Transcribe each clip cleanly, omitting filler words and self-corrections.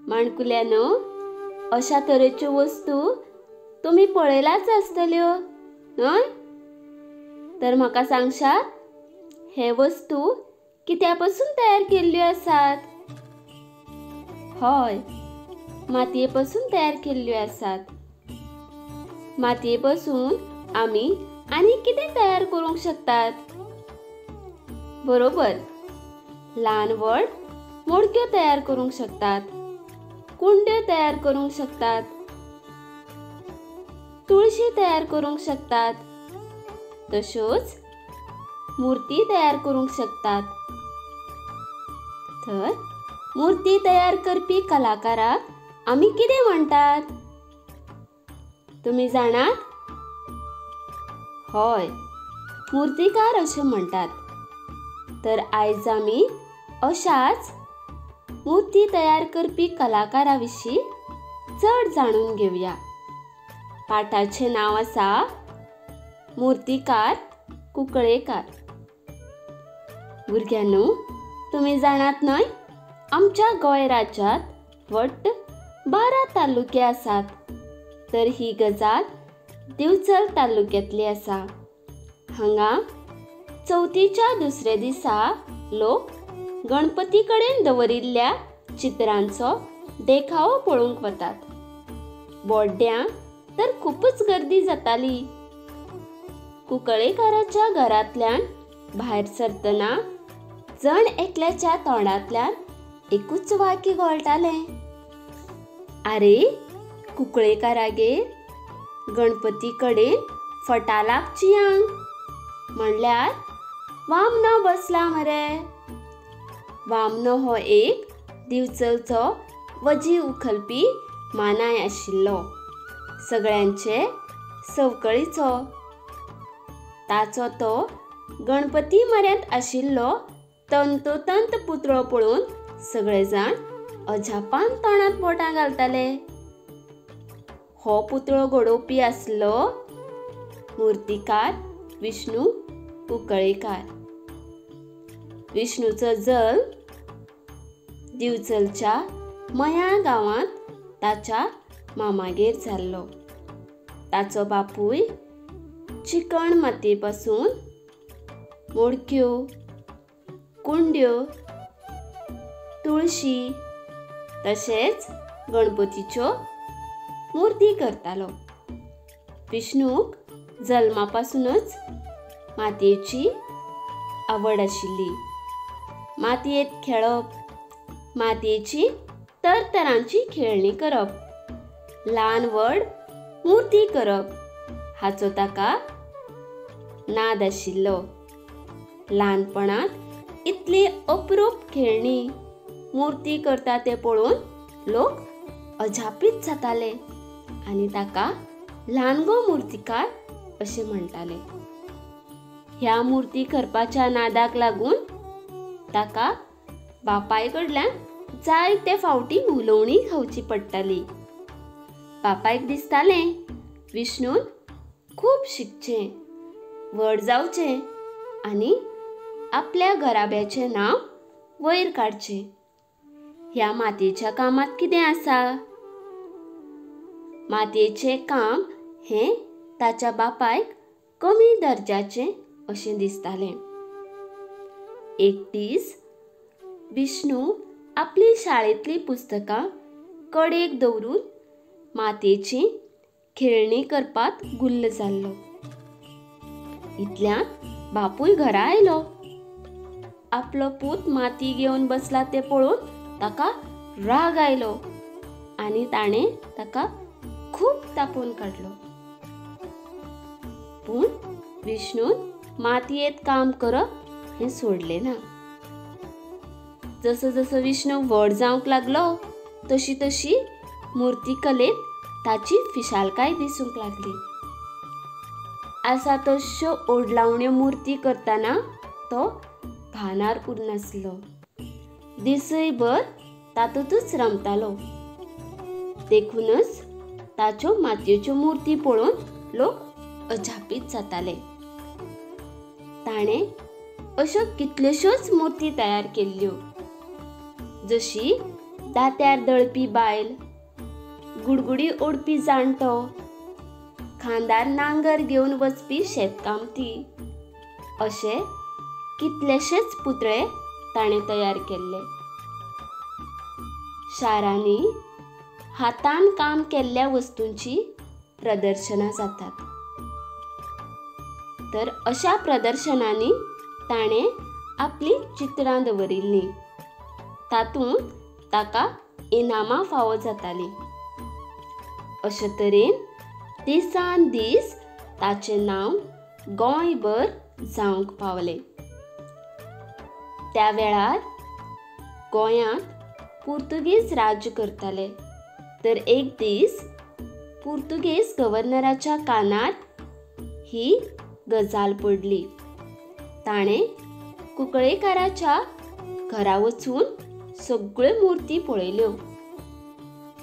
माणकुल्यांनो, अशा तरेच्यो वस्तू तुमी पळयलाच आसतल्यो न्हय? तर म्हाका सांगशात, हे वस्तू कित्या पसून तयार केल्ल्यो आसात? हय, मातये पसून तयार केल्ल्यो आसात. मातये पसून आमी आनी कितें तयार करूंक शकतात? बरोबर, ल्हान व्हड मडक्यो तयार करूंक शकतात, कुंड्यो तयार करूंक शकतात, तुळशी तयार करूंक शकतात, तश्योच मूर्ती तयार करूंक शकतात. तर मूर्ती तयार करपी कलाकाराक आमी कितें म्हणटात? तुमी जाणात? हय, मूर्तिकार अशें म्हणटात. तर आयज आमी अशाच मूर्ती तयार करपी कलाकारा विशीं चड जाणून घेवया. पाठाचें नांव आसा मूर्तिकार कुंकळेकार. भुरग्यांनो, तुमी जाणात न्हय, आमच्या गोंय राज्यांत वट्ट 12 तालुके आसात. तर ही गजाल दिवचल तालुक्यांतली आसा. हांगा चवथीच्या दुसऱ्या दिसा लोक गणपती कडेन दवरिल्ल्या चित्रांचो देखावो पळोवंक वतात. बोड्ड्यां तर खूबच गर्दी जाताली. कुंकळेकाराच्या घरांतल्यान भायर सरतना जण एकल्याच्या तोंडांतल्यान एकूच वाक्य घोळटालें, आरे कुंकळेकारागेर गणपती कडेन फटालाक चियांग, म्हणल्यार वामनो बसला मरे. वामनो हो एक दिवचलचो वजी उखलपी मानाय आशिल्लो, सगळ्यांचे संवकळीचो. ताचो तो गणपती म्हऱ्यांत आशिल्लो तंतोतंत पुतळो पळोवन सगळे जाण अजापान तोंडांत बोटां घालताले. हो पुतळो घडोवपी आसलो मूर्तिकार विष्णू कुंकळेकार. विष्णूचो जल्म दिवचलच्या मया गांवांत ताच्या मामागेर जाल्लो. ताचो बापूय चिकण मातये पासून मडक्यो, कुंड्यो, तुळशी तशेंच गणपतीच्यो मूर्ती करतालो. विष्णूक जल्मा पासूनच मातयेची आवड आशिल्ली. मातयेंत खेळप, मातयेची तरतरांची खेळणी करप, ल्हान व्हड मूर्ती करप हाचो ताका नाद आशिल्लो. ल्हानपणांत इतली अप्रूप खेळणी मूर्ती करता ते पळोवन लोक अजापीत जाताले आनी ताका ल्हानगो मूर्तिकार अशें म्हणटाले. ह्या मूर्ती करपाच्या नादाक लागून ताका बापाय कडल्यान जायते फावटी उलोवणी खावची पडटाली. बापायक दिसतालें विष्णून खूब शिकचें, व्हड जावचें आनी आपल्या घराब्याचें नांव वयर काडचें. ह्या मातयेच्या कामांत कितें आसा? मातयेचें काम हें ताच्या बापायक कमी दर्जाचें अशें दिसतालें. एक दीस विष्णू आपली शाळेंतलीं पुस्तकां कडेक दवरून मातयेची खेळणी करपांत गुल्ल जाल्लो. इतल्यांत बापूय घरा आयलो. आपलो पूत माती घेवन बसला तें पळोवन ताका राग आयलो आनी ताणें ताका खूब तापोवन काडलो. पूण विष्णून मातयेंत काम करप हें सोडलें ना. जसो जसो विष्णू व्हड जावंक लागलो तशी तशी मूर्तिकलेंत ताची फिशालकाय दिसूंक लागली. आसा तश्यो ओडलावण्यो मूर्ती करतना तो भानार उरनासलो. दिसय भर तातूंतच रमतालो. देखूनच ताच्यो मातयेच्यो मूर्ती पळोवन लोक अजापीत जाताले. ताणें अश्यो कितल्योश्योच मूर्ती तयार केल्ल्यो, जशी दांत्यार दळपी बायल, गुडगुडी ओडपी जाणटो, खांदार नांगर घेवन वचपी शेतकामती अशे कितलेशेच पुतळे ताणें तयार केल्ले. शारांनी हातान काम केल्ल्या वस्तूंची प्रदर्शनां जातात, तर अशा प्रदर्शनांनी ताणें आपलीं चित्रां दवरिल्लीं. तातूंत ताका इनामां फावो जातालीं. अशे तरेन दिसान दीस ताचें नांव गोंयभर जावंक पावलें. त्या वेळार गोंयांत पुर्तुगेज राज्य करताले, तर एक दीस पुर्तुगेज गव्हर्नराच्या कानार ही गजाल पडली. ताणें कुंकळेकाराच्या घरा वचून सगळ्यो मुर्ती पळयल्यो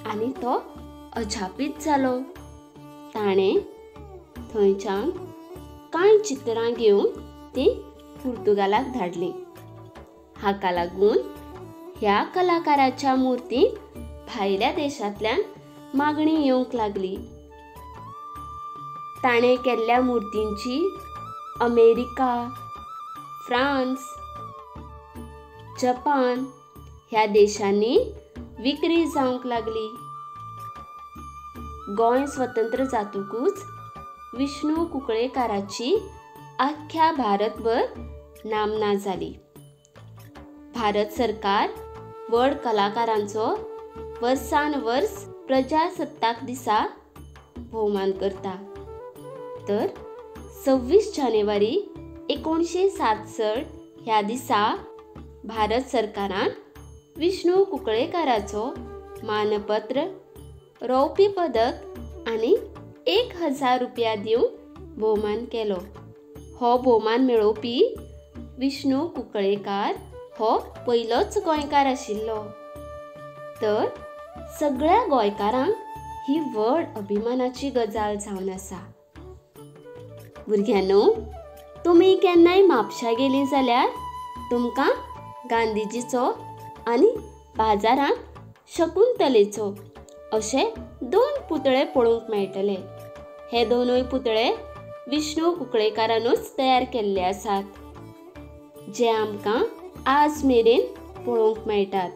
आनी तो अजापीत जालो. ताणें थंयच्यान कांय चित्रां घेवन तीं पुर्तुगालाक धाडलीं. हाका लागून ह्या कलाकाराच्या मुर्तींक भायल्या देशांतल्यान मागणी येवंक लागली. ताणें केल्ल्या मुर्तींची अमेरिका, फ्रांस, जपान ह्या देशांनी विक्री जावंक लागली. गोंय स्वतंत्र जातकूच विष्णू कुंकळेकाराची आख्ख्या भारतभर नामना जाली. भारत सरकार व्हड कलाकारांचो वर्सान वर्स प्रजासत्ताक दिसा भोवमान करता. तर 26 जानेवारी 1967 ह्या दिसा भारत सरकारान विष्णू कुंकळेकाराचो मानपत्र, रौप्य पदक आनी 1000 रुपया दिवन भोवमान केलो. हो भोवमान मेळोवपी विष्णू कुंकळेकार हो पयलोच गोंयकार आशिल्लो. तर सगळ्या गोंयकारांक ही व्हड अभिमानाची गजाल जावन आसा. भुरग्यांनो, तुमी केन्नाय म्हापशा गेलीं जाल्यार तुमकां गांधीजीचो आनी बाजारांत शकुंतलेचो अशे 2 पुतळे पळोवंक मेळटले. हे दोनूय पुतळे विष्णू कुंकळेकारानूच तयार केल्ले आसात, जे आमकां आज मेरेन पळोवंक मेळटात.